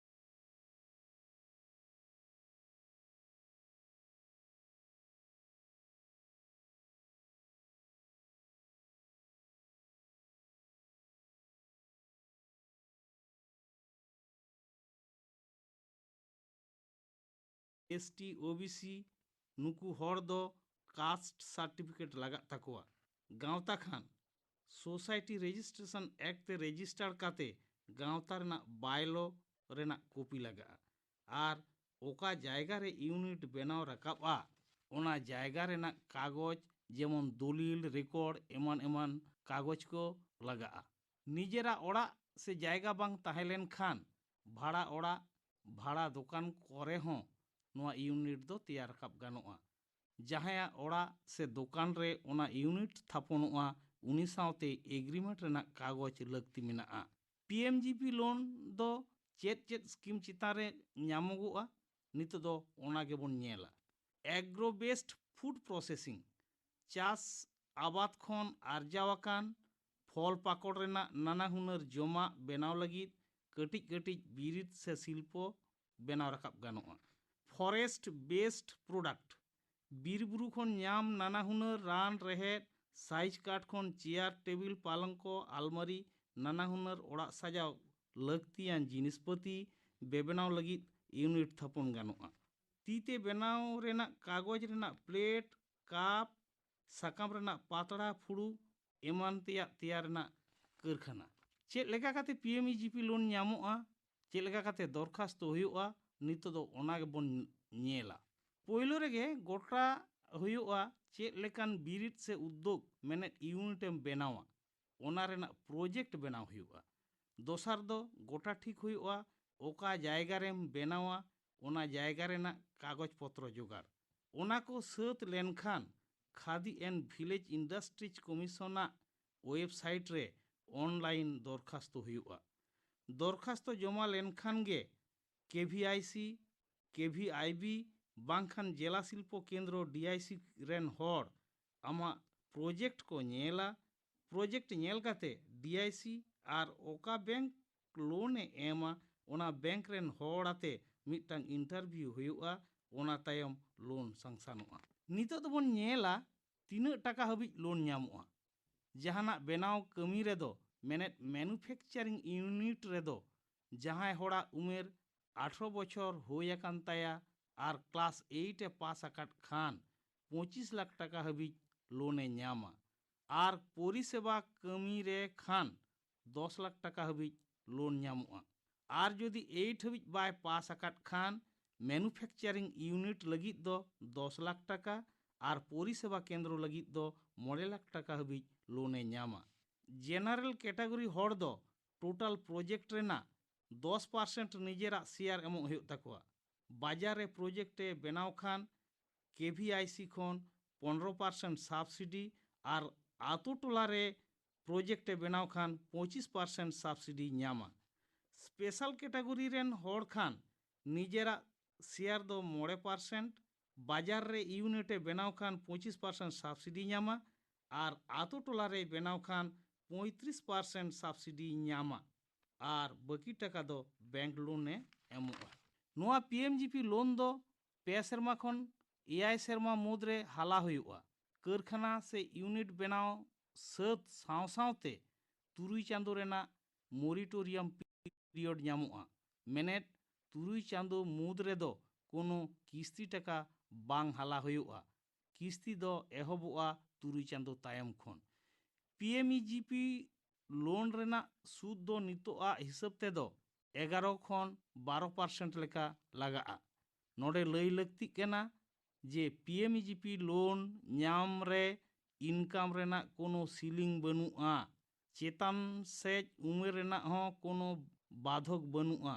S T, O B C, ᱱᱩᱠᱩ ᱦᱚᱲ ᱫᱚ ᱠᱟᱥᱴ ᱥᱟᱨᱴᱤᱯᱷᱤᱠᱮᱴ ᱞᱟᱜᱟᱜ ᱛᱟᱠᱚᱣᱟ᱾ ᱜᱟᱶᱛᱟ ᱠᱷᱟᱱ ᱥᱳᱥᱟᱭᱴᱤ ᱨᱮᱡᱤᱥᱴᱨᱮᱥᱚᱱ ᱮᱠᱴ ᱛᱮ ᱨᱮᱡᱤᱥᱴᱟᱨ ᱠᱟᱛᱮ ᱜᱟᱶᱛᱟ ᱨᱮᱱᱟᱜ ᱵᱟᱭᱞᱚ ᱨᱮᱱᱟᱜ ᱠᱚᱯᱤ ᱞᱟᱜᱟᱜᱼᱟ᱾ ᱟᱨ ᱚᱠᱟ ᱡᱟᱭᱜᱟ ᱨᱮ ᱤᱭᱩᱱᱤᱴ ᱵᱮᱱᱟᱣ ᱨᱟᱠᱟᱵᱼᱟ, ᱚᱱᱟ ᱡᱟᱭᱜᱟ ᱨᱮᱱᱟᱜ ᱠᱟᱜᱚᱡᱽ, ᱡᱮᱢᱚᱱ ᱫᱚᱞᱤᱞ, ᱨᱮᱠᱚᱨᱰ, ᱮᱢᱟᱱ ᱮᱢᱟᱱ ᱠᱟᱜᱚᱡᱽ ᱠᱚ ᱞᱟᱜᱟᱜᱼᱟ᱾ ᱱᱤᱡᱮᱨᱟᱜ ᱚᱲᱟᱜ ᱥᱮ ᱡᱟᱭᱜᱟ ᱵᱟᱝ ᱛᱟᱦᱮᱸ ᱞᱮᱱ ᱠᱷᱟᱱ ᱵᱷᱟᱲᱟ ᱚᱲᱟᱜ, ᱵᱷᱟᱲᱟ ᱫᱚᱠᱟᱱ ᱠᱚᱨᱮ ᱦᱚᱸ ᱱᱚᱣᱟ ᱤᱭᱩᱱᱤᱴ ᱫᱚ ᱛᱮᱭᱟᱨ ᱨᱟᱠᱟᱵ ᱜᱟᱱᱚᱜᱼᱟ᱾ ᱡᱟᱦᱟᱸᱭᱟᱜ ᱚᱲᱟᱜ ᱥᱮ ᱫᱚᱠᱟᱱ ᱨᱮ ᱚᱱᱟ ᱤᱭᱩᱱᱤᱴ ᱛᱷᱟᱯᱚᱱᱚᱜᱼᱟ, ᱩᱱᱤ ᱥᱟᱶᱛᱮ ᱮᱜᱽᱨᱤᱢᱮᱱᱴ ᱨᱮᱱᱟᱜ ᱠᱟᱜᱚᱡᱽ ᱞᱟᱹᱠᱛᱤ ᱢᱮᱱᱟᱜᱼᱟ᱾ ᱯᱤ ᱮᱢ ᱡᱤ ᱯᱤ ᱞᱳᱱ ᱫᱚ ᱪᱮᱫ ᱪᱮᱫ ᱥᱠᱤᱢ ᱪᱮᱛᱟᱱ ᱨᱮ ᱧᱟᱢᱚᱜᱚᱜᱼᱟ, ᱱᱤᱛᱚᱜ ᱫᱚ ᱚᱱᱟ ᱜᱮᱵᱚᱱ ᱧᱮᱞᱟ᱾ ᱮᱜᱽᱨᱳ ᱵᱮᱥᱰ ᱯᱷᱩᱰ ᱯᱨᱚᱥᱮᱥᱤᱝ, ᱪᱟᱥ ᱟᱵᱟᱫ ᱠᱷᱚᱱ ᱟᱨᱡᱟᱣ ᱟᱠᱟᱱ ᱯᱷᱚᱞ ᱯᱟᱠᱚᱲ ᱨᱮᱱᱟᱜ ᱱᱟᱱᱟ ᱦᱩᱱᱟᱹᱨ ᱡᱚᱢᱟᱜ ᱵᱮᱱᱟᱣ ᱞᱟᱹᱜᱤᱫ ᱠᱟᱹᱴᱤᱡ ᱠᱟᱹᱴᱤᱡ ᱵᱤᱨᱤᱫ ᱥᱮ ᱥᱤᱞᱯᱚ ᱵᱮᱱᱟᱣ ᱨᱟᱠᱟᱵ ᱜᱟᱱᱚᱜᱼᱟ᱾ ᱯᱷᱚᱨᱮᱥᱴ ᱵᱮᱥᱰ ᱯᱨᱚᱰᱟᱠᱴ, ᱵᱤᱨ ᱵᱩᱨᱩ ᱠᱷᱚᱱ ᱧᱟᱢ ᱱᱟᱱᱟ ᱦᱩᱱᱟᱹᱨ ᱨᱟᱱ ᱨᱮᱦᱮᱫ, ᱥᱟᱭᱤᱡ ᱠᱟᱴ ᱠᱷᱚᱱ ᱪᱮᱭᱟᱨ, ᱴᱮᱵᱤᱞ, ᱯᱟᱞᱚᱝᱠᱚ, ᱟᱞᱢᱟᱨᱤ, ᱱᱟᱱᱟ ᱦᱩᱱᱟᱹᱨ ᱚᱲᱟᱜ ᱥᱟᱡᱟᱣ ᱞᱟᱹᱠᱛᱤᱭᱟᱱ ᱡᱤᱱᱤᱥᱯᱟᱹᱛᱤ ᱵᱮᱵᱮᱱᱟᱣ ᱞᱟᱹᱜᱤᱫ ᱤᱭᱩᱱᱤᱴ ᱛᱷᱟᱯᱚᱱ ᱜᱟᱱᱚᱜᱼᱟ᱾ ᱛᱤ ᱛᱮ ᱵᱮᱱᱟᱣ ᱨᱮᱱᱟᱜ ᱠᱟᱜᱚᱡᱽ ᱨᱮᱱᱟᱜ ᱯᱞᱮᱴ, ᱠᱟᱯ, ᱥᱟᱠᱟᱢ ᱨᱮᱱᱟᱜ ᱯᱟᱛᱲᱟ ᱯᱷᱩᱲᱩᱜ ᱮᱢᱟᱱ ᱛᱮᱭᱟᱜ ᱛᱮᱭᱟᱨ ᱨᱮᱱᱟᱜ ᱠᱟᱹᱨᱠᱷᱟᱱᱟ᱾ ᱪᱮᱫ ᱞᱮᱠᱟ ᱠᱟᱛᱮ P M E G P loan ᱧᱟᱢᱚᱜᱼᱟ, ᱪᱮᱫ ᱞᱮᱠᱟ ᱠᱟᱛᱮ ᱫᱚᱨᱠᱷᱟᱥᱛᱚ ᱦᱩᱭᱩᱜᱼᱟ, ᱱᱤᱛᱚᱜ ᱫᱚ ᱚᱱᱟ ᱜᱮᱵᱚᱱ ᱧᱮᱞᱟ᱾ ᱯᱳᱭᱞᱳ ᱨᱮᱜᱮ ᱜᱚᱴᱟ ᱦᱩᱭᱩᱜᱼᱟ ᱪᱮᱫ ᱞᱮᱠᱟᱱ ᱵᱤᱨᱤᱫ ᱥᱮ ᱩᱫᱽᱫᱳᱜᱽ, ᱢᱮᱱᱮᱫ ᱤᱭᱩᱱᱤᱴ ᱮᱢ ᱵᱮᱱᱟᱣᱟ, ᱚᱱᱟ ᱨᱮᱱᱟᱜ ᱯᱨᱚᱡᱮᱠᱴ ᱵᱮᱱᱟᱣ ᱦᱩᱭᱩᱜᱼᱟ᱾ ᱫᱚᱥᱟᱨ ᱫᱚ ᱜᱚᱴᱟ ᱴᱷᱤᱠ ᱦᱩᱭᱩᱜᱼᱟ ᱚᱠᱟ ᱡᱟᱭᱜᱟ ᱨᱮᱢ ᱵᱮᱱᱟᱣᱟ, ᱚᱱᱟ ᱡᱟᱭᱜᱟ ᱨᱮᱱᱟᱜ ᱠᱟᱜᱚᱡᱽ ᱯᱚᱛᱨᱚ ᱡᱚᱜᱟᱲ᱾ ᱚᱱᱟ ᱠᱚ ᱥᱟᱹᱛ ᱞᱮᱱᱠᱷᱟᱱ Khadi and Village Industries Commission ᱟᱜ website ᱨᱮ online ᱫᱚᱨᱠᱷᱟᱥᱛᱚ ᱦᱩᱭᱩᱜᱼᱟ᱾ ᱫᱚᱨᱠᱷᱟᱥᱛᱚ ᱡᱚᱢᱟ ᱞᱮᱱᱠᱷᱟᱱ ᱜᱮ ᱠᱮ ᱵᱷᱤ ᱟᱭ ᱥᱤ, ᱠᱮ ᱵᱷᱤ ᱟᱭ ᱵᱤ ᱵᱟᱝᱠᱷᱟᱱ ᱡᱮᱞᱟ ᱥᱤᱞᱯᱚ ᱠᱮᱱᱫᱨᱚ, ᱰᱤ ᱟᱭ ᱥᱤ, ᱨᱮᱱ ᱦᱚᱲ ᱟᱢᱟᱜ ᱯᱨᱚᱡᱮᱠᱴ ᱠᱚ ᱧᱮᱞᱟ᱾ ᱯᱨᱚᱡᱮᱠᱴ ᱧᱮᱞ ᱠᱟᱛᱮ ᱰᱤ ᱟᱭ ᱥᱤ ᱟᱨ ᱚᱠᱟ ᱵᱮᱝᱠ ᱞᱳᱱ ᱮ ᱮᱢᱟ, ᱚᱱᱟ ᱵᱮᱝᱠ ᱨᱮᱱ ᱦᱚᱲ ᱟᱛᱮ ᱢᱤᱫᱴᱟᱝ ᱤᱱᱴᱟᱨᱵᱷᱤᱭᱩ ᱦᱩᱭᱩᱜᱼᱟ᱾ ᱚᱱᱟ ᱛᱟᱭᱚᱢ ᱞᱳᱱ ᱥᱟᱝᱥᱟᱱᱚᱜᱼᱟ᱾ ᱱᱤᱛᱚᱜ ᱫᱚᱵᱚᱱ ᱧᱮᱞᱟ ᱛᱤᱱᱟᱹᱜ ᱴᱟᱠᱟ ᱦᱟᱹᱵᱤᱡ ᱞᱳᱱ ᱧᱟᱢᱚᱜᱼᱟ᱾ ᱡᱟᱦᱟᱱᱟᱜ ᱵᱮᱱᱟᱣ ᱠᱟᱹᱢᱤ ᱨᱮᱫᱚ, ᱢᱮᱱᱮᱫ ᱢᱮᱱᱩᱯᱷᱮᱠᱪᱟᱨᱤᱝ ᱤᱭᱩᱱᱤᱴ ᱨᱮᱫᱚ, ᱡᱟᱦᱟᱸᱭ ᱦᱚᱲᱟᱜ ᱩᱢᱮᱨ ᱟᱴᱷᱨᱚ ᱵᱚᱪᱷᱚᱨ ᱦᱩᱭ ᱟᱠᱟᱱ ᱛᱟᱭᱟ ᱟᱨ ᱠᱞᱟᱥ ᱮᱭᱤᱴ ᱮ ᱯᱟᱥ ᱟᱠᱟᱫ ᱠᱷᱟᱱ, ᱯᱚᱸᱪᱤᱥ ᱞᱟᱠᱷ ᱴᱟᱠᱟ ᱦᱟᱹᱵᱤᱡ ᱞᱳᱱ ᱮ ᱧᱟᱢᱟ᱾ ᱟᱨ ᱯᱚᱨᱤᱥᱮᱵᱟ ᱠᱟᱹᱢᱤ ᱨᱮ ᱠᱷᱟᱱ, ᱫᱚᱥ ᱞᱟᱠᱷ ᱴᱟᱠᱟ ᱦᱟᱹᱵᱤᱡ ᱞᱳᱱ ᱧᱟᱢᱚᱜᱼᱟ᱾ ᱟᱨ ᱡᱩᱫᱤ ᱮᱭᱤᱴ ᱦᱟᱹᱵᱤᱡ ᱵᱟᱭ ᱯᱟᱥ ᱟᱠᱟᱫ ᱠᱷᱟᱱ, ᱢᱮᱱᱩᱯᱷᱮᱠᱪᱟᱨᱤᱝ ᱤᱭᱩᱱᱤᱴ ᱞᱟᱹᱜᱤᱫ ᱫᱚ ᱫᱚᱥ ᱞᱟᱠᱷ ᱴᱟᱠᱟ ᱟᱨ ᱯᱚᱨᱤᱥᱮᱵᱟ ᱠᱮᱱᱫᱨᱚ ᱞᱟᱹᱜᱤᱫ ᱫᱚ ᱢᱚᱬᱮ ᱞᱟᱠᱷ ᱴᱟᱠᱟ ᱦᱟᱹᱵᱤᱡ ᱞᱳᱱ ᱮ ᱧᱟᱢᱟ᱾ ᱡᱮᱱᱟᱨᱮᱞ ᱠᱮᱴᱟᱜᱚᱨᱤ ᱦᱚᱲ ᱫᱚ ᱴᱳᱴᱟᱞ ᱯᱨᱚᱡᱮᱠᱴ ᱨᱮᱱᱟᱜ ᱫᱚᱥ ᱯᱟᱨᱥᱮᱱᱴ ᱱᱤᱡᱮᱨᱟᱜ ᱥᱮᱭᱟᱨ ᱮᱢᱚᱜ ᱦᱩᱭᱩᱜ ᱛᱟᱠᱚᱣᱟ᱾ ᱵᱟᱡᱟᱨ ᱨᱮ ᱯᱨᱚᱡᱮᱠᱴ ᱮ ᱵᱮᱱᱟᱣ ᱠᱷᱟᱱ, ᱠᱮ ᱵᱷᱤ ᱟᱭ ᱥᱤ ᱠᱷᱚᱱ ᱯᱚᱱᱨᱚ ᱯᱟᱨᱥᱮᱱᱴ ᱥᱟᱵᱥᱤᱰᱤ ᱟᱨ ᱟᱛᱳ ᱴᱚᱞᱟ ᱨᱮ ᱯᱨᱚᱡᱮᱠᱴ ᱮ ᱵᱮᱱᱟᱣ ᱠᱷᱟᱱ ᱯᱚᱸᱪᱤᱥ ᱯᱟᱨᱥᱮᱱᱴ ᱥᱟᱵᱥᱤᱰᱤ ᱧᱟᱢᱟ᱾ ᱥᱯᱮᱥᱟᱞ ᱠᱮᱴᱟᱜᱚᱨᱤ ᱨᱮᱱ ᱦᱚᱲ ᱠᱷᱟᱱ ᱱᱤᱡᱮᱨᱟᱜ ᱥᱮᱭᱟᱨ ᱫᱚ ᱢᱚᱬᱮ ᱯᱟᱨᱥᱮᱱᱴ, ᱵᱟᱡᱟᱨ ᱨᱮ ᱤᱭᱩᱱᱤᱴ ᱮ ᱵᱮᱱᱟᱣ ᱠᱷᱟᱱ ᱯᱚᱸᱪᱤᱥ ᱯᱟᱨᱥᱮᱱᱴ ᱥᱟᱵᱥᱤᱰᱤ ᱧᱟᱢᱟ ᱟᱨ ᱟᱛᱳ ᱴᱚᱞᱟ ᱨᱮᱭ ᱵᱮᱱᱟᱣ ᱠᱷᱟᱱ ᱯᱚᱸᱭᱛᱨᱤᱥ ᱯᱟᱨᱥᱮᱱᱴ ᱥᱟᱵᱥᱤᱰᱤ ᱧᱟᱢᱟ ᱟᱨ ᱵᱟᱹᱠᱤ ᱴᱟᱠᱟ ᱫᱚ ᱵᱮᱝᱠ ᱞᱳᱱ ᱮ ᱮᱢᱚᱜᱼᱟ᱾ ᱱᱚᱣᱟ ᱯᱤ ᱮᱢ ᱡᱤ ᱯᱤ ᱞᱳᱱ ᱫᱚ ᱯᱮ ᱥᱮᱨᱢᱟ ᱠᱷᱚᱱ ᱮᱭᱟᱭ ᱥᱮᱨᱢᱟ ᱢᱩᱫᱽ ᱨᱮ ᱦᱟᱞᱟ ᱦᱩᱭᱩᱜᱼᱟ᱾ ᱠᱟᱹᱨᱠᱷᱟᱱᱟ ᱥᱮ ᱤᱭᱩᱱᱤᱴ ᱵᱮᱱᱟᱣ ᱥᱟᱹᱛ ᱥᱟᱶ ᱥᱟᱶᱛᱮ ᱛᱩᱨᱩᱭ ᱪᱟᱸᱫᱳ ᱨᱮᱱᱟᱜ ᱢᱚᱨᱤᱴᱳᱨᱤᱭᱟᱢ ᱯᱤᱨᱤᱭᱚᱰ ᱧᱟᱢᱚᱜᱼᱟ᱾ ᱢᱮᱱᱮᱫ, ᱛᱩᱨᱩᱭ ᱪᱟᱸᱫᱳ ᱢᱩᱫᱽ ᱨᱮᱫᱚ ᱠᱳᱱᱳ ᱠᱤᱥᱛᱤ ᱴᱟᱠᱟ ᱵᱟᱝ ᱦᱟᱞᱟ ᱦᱩᱭᱩᱜᱼᱟ᱾ ᱠᱤᱥᱛᱤ ᱫᱚ ᱮᱦᱚᱵᱚᱜᱼᱟ ᱛᱩᱨᱩᱭ ᱪᱟᱸᱫᱳ ᱛᱟᱭᱚᱢ ᱠᱷᱚᱱ᱾ P M E G P loan ᱨᱮᱱᱟᱜ ᱥᱩᱫ ᱫᱚ ᱱᱤᱛᱚᱜᱟᱜ ᱦᱤᱥᱟᱹᱵ ᱛᱮᱫᱚ ᱮᱜᱟᱨᱚ ᱠᱷᱚᱱ ᱵᱟᱨᱚ ᱯᱟᱨᱥᱮᱱᱴ ᱞᱮᱠᱟ ᱞᱟᱜᱟᱜᱼᱟ᱾ ᱱᱚᱰᱮ ᱞᱟᱹᱭ ᱞᱟᱹᱠᱛᱤᱜ ᱠᱟᱱᱟ ᱡᱮ P M E G P loan ᱧᱟᱢ ᱨᱮ ᱤᱱᱠᱟᱢ ᱨᱮᱱᱟᱜ ᱠᱳᱱᱳ ᱥᱤᱞᱤᱝ ᱵᱟᱹᱱᱩᱜᱼᱟ᱾ ᱪᱮᱛᱟᱱ ᱥᱮᱡ ᱩᱢᱮᱨ ᱨᱮᱱᱟᱜ ᱦᱚᱸ ᱠᱳᱱᱳ ᱵᱟᱫᱷᱚᱠ ᱵᱟᱹᱱᱩᱜᱼᱟ᱾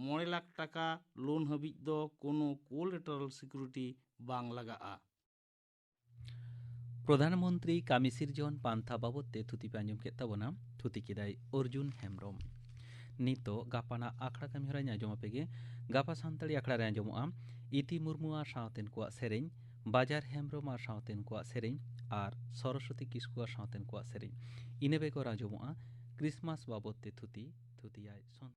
ᱢᱚᱬᱮ ᱞᱟᱠᱷ ᱴᱟᱠᱟ ᱞᱳᱱ ᱦᱟᱹᱵᱤᱡ ᱫᱚ ᱠᱳᱱᱳ ᱠᱳᱞᱮᱴᱟᱨᱟᱞ ᱥᱤᱠᱩᱨᱤᱴᱤ ᱵᱟᱝ ᱞᱟᱜᱟᱜᱼᱟ᱾ ᱯᱨᱚᱫᱷᱟᱱ ᱢᱚᱱᱛᱨᱤ ᱠᱟᱹᱢᱤ ᱥᱤᱨᱡᱚᱱ ᱯᱟᱱᱛᱷᱟ ᱵᱟᱵᱚᱫ ᱛᱮ ᱛᱷᱩᱛᱤ ᱯᱮ ᱟᱸᱡᱚᱢ ᱠᱮᱫ ᱛᱟᱵᱚᱱᱟ᱾ ᱛᱷᱩᱛᱤ ᱠᱮᱫᱟᱭ ᱚᱨᱡᱩᱱ ᱦᱮᱢᱵᱨᱚᱢ᱾ ᱱᱤᱛᱚᱜ ᱜᱟᱯᱟᱱᱟᱜ ᱟᱠᱷᱲᱟ ᱠᱟᱹᱢᱤ ᱦᱚᱨᱟᱧ ᱟᱸᱡᱚᱢ ᱟᱯᱮ ᱜᱮ᱾ ᱜᱟᱯᱟ ᱥᱟᱱᱛᱟᱲᱤ ᱟᱠᱷᱲᱟ ᱨᱮ ᱟᱸᱡᱚᱢᱚᱜᱼᱟ ᱤᱛᱤ ᱢᱩᱨᱢᱩ ᱟᱨ ᱥᱟᱶᱛᱮᱱ ᱠᱚᱣᱟᱜ ᱥᱮᱨᱮᱧ, ᱵᱟᱡᱟᱨ ᱦᱮᱢᱵᱨᱚᱢ ᱟᱨ ᱥᱟᱶᱛᱮᱱ ᱠᱚᱣᱟᱜ ᱥᱮᱨᱮᱧ ᱟᱨ ᱥᱚᱨᱚᱥᱚᱛᱤ ᱠᱤᱥᱠᱩ ᱟᱨ ᱥᱟᱶᱛᱮᱱ ᱠᱚᱣᱟᱜ ᱥᱮᱨᱮᱧ᱾ ᱤᱱᱟᱹ ᱵᱮᱜᱚᱨ ᱟᱸᱡᱚᱢᱚᱜᱼᱟ ᱠᱨᱤᱥᱢᱟᱥ ᱵᱟᱵᱚᱫ ᱛᱮ ᱛᱷᱩᱛᱤ, ᱛᱷᱩᱛᱤᱭᱟᱭ ᱥᱚᱱ-